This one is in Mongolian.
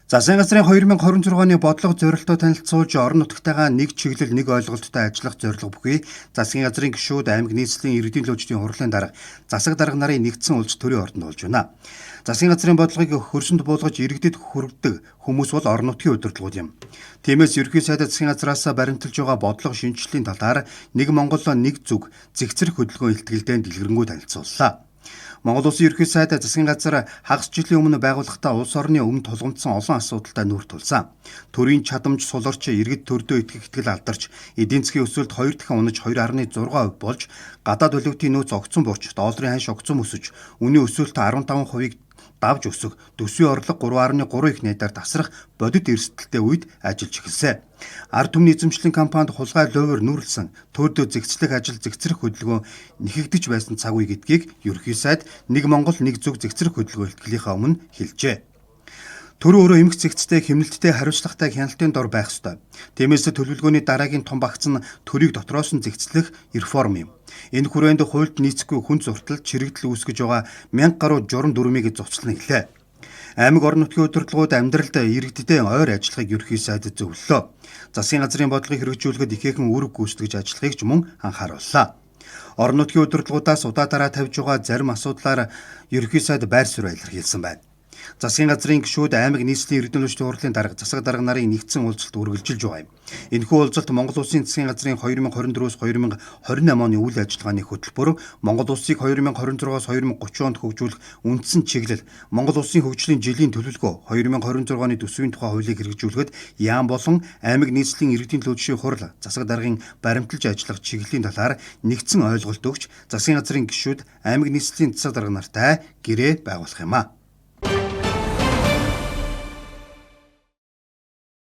Засгийн газрын 2026 оны бодлого зорилттой танилцуулж, орон нутгтайгаа нэг чиглэл, нэг ойлголттой ажиллах зорилго бүхий засгийн газрын гишүүд, аймаг нийслэлийн иргэдийн төлөөчдийн хурлын дарга, засаг дарга нарын нэгдсэн уулзалт төрийн ордонд болж байна. Засгийн газрын бодлогыг хөрсөнд буулгаж иргэдэд хүргэдэг хүмүүс бол орон нутгийн удирдлагууд юм. Тиймээс ерөнхий сайд засгийн газраас баримталж байгаа бодлого шинэчлэлийн талаар нэг Монгол нэг зүг зэгцрэх хөдөлгөөн илтгэлдээ дэлгэрэнгүй танилцууллаа. Монгол Улсын ерөнхий сайд засгийн газар хагас жилийн өмнө байгуулахдаа улс орны өмнө тулгамдсан олон асуудалтай нүүр тулсан. Төрийн чадамж суларч, иргэд төрдөө итгэх итгэл алдарч, эдийн засгийн өсөлт 2 дахин унаж 2.6% болж, гадаад валютын нөөц огцон буурч, долларын ханш огцон өсөж, үнийн өсөлт 15%-ийг давж өсөх, төсвийн орлого 3.3 их найдаар тасрах бодит эрсдэлтэй үед ажиллаж эхэлсэн. Ард түмний эзэмшлийн компанид хулгай лувир нүүрлсэн, төрдөө зэгцлэх ажил зэгцрэх хөдөлгөөн нэхэгдэж байсан цаг үе гэдгийг ерөнхий сайд нэг Монгол нэг зүг зэгцрэх хөдөлгөөн илтгэлийнхаа өмнө хэлжээ. Төр өөрөө эмх зэгцтэй, хэмнэлттэй, хариуцлагатай, хяналтын дор байх ёстой. Тиймээс төлөвлөгөөний дараагийн том багц нь төрийг дотроос нь зэгцлэх реформ юм. Энэ хүрээнд хуульд нийцэхгүй хүн зуртал, чирэгдэл үүсгэж байгаа 1000 гаруй журам дүрмийг зуцлана гэлээ. Аймаг орон нутгийн удирдлагууд амьдралд иргэдтэй ойр ажиллахыг ерөнхий сайд зөвлөлөө. Засгийн газрын бодлогыг хэрэгжүүлэхэд ихээхэн үүрэг гүйцэтгэж ажиллахыг ч мөн анхаарууллаа. Орон нутгийн удирдлагуудаас удаа дараа тавьж байгаа зарим асуудлаар ерөнхий сайд байр суурь илэрхийлсэн байна. Засгийн газрын гишүүд, аймаг нийслэлийн эрдэнэ төлөөчдийн хурлын дарга, засаг дарга нарын нэгдсэн уулзалт үргэлжилж байгаа юм. Энэхүү уулзалт Монгол Улсын засгийн газрын 2024-өөс 2028 оны үйл ажиллагааны хөтөлбөр, Монгол Улсыг 2026-аас 2030 онд хөгжүүлэх үндсэн чиглэл, Монгол Улсын хөгжлийн жилийн төлөвлөгөө, 2026 оны төсвийн тухай хуулийг хэрэгжүүлэхэд яам болон аймаг нийслэлийн иргэдийн төлөөчдийн хурал, засаг даргын баримталж ажиллах чиглэлийн талаар нэгдсэн ойлголт өгч, засгийн газрын гишүүд, аймаг нийслэлийн засаг дарга нартай гэрээ байгуулах юм а.